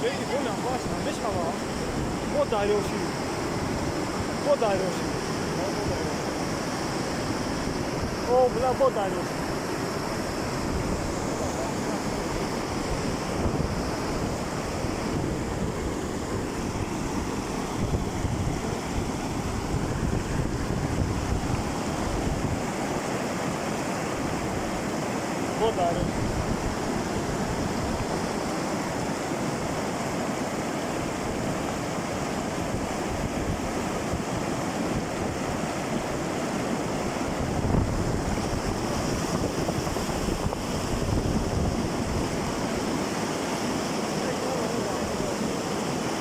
Намешава. Бо дарё шид. Бо дарё шид. О, бла, бо дарё шид. Бо дарё шид.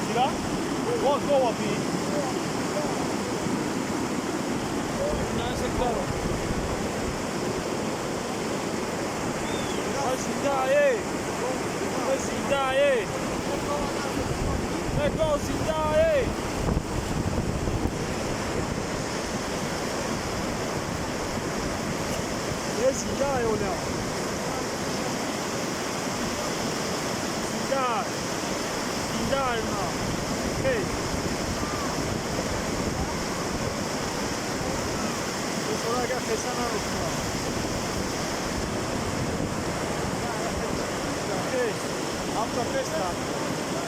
是啦，我过外边。我是大爷，我是大爷，我是大爷。也是大有了，是大，是大嘛，嘿。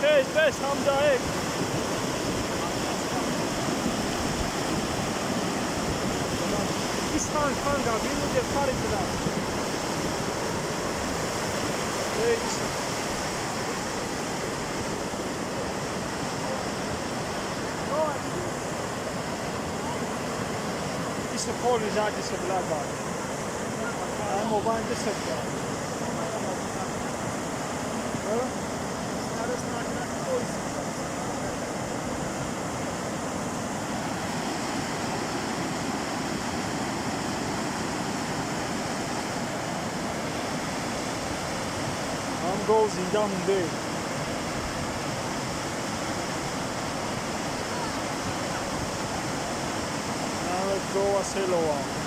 Пеш, пеш, Ҳамза, эй. Ის ხან ხან გავინუდე ხარით და. ე ის ის ხოლი ზადის ბლაბა. ამ ობანდეს და. ამ გოლ ზინდა მუნდე. Goa Seloa.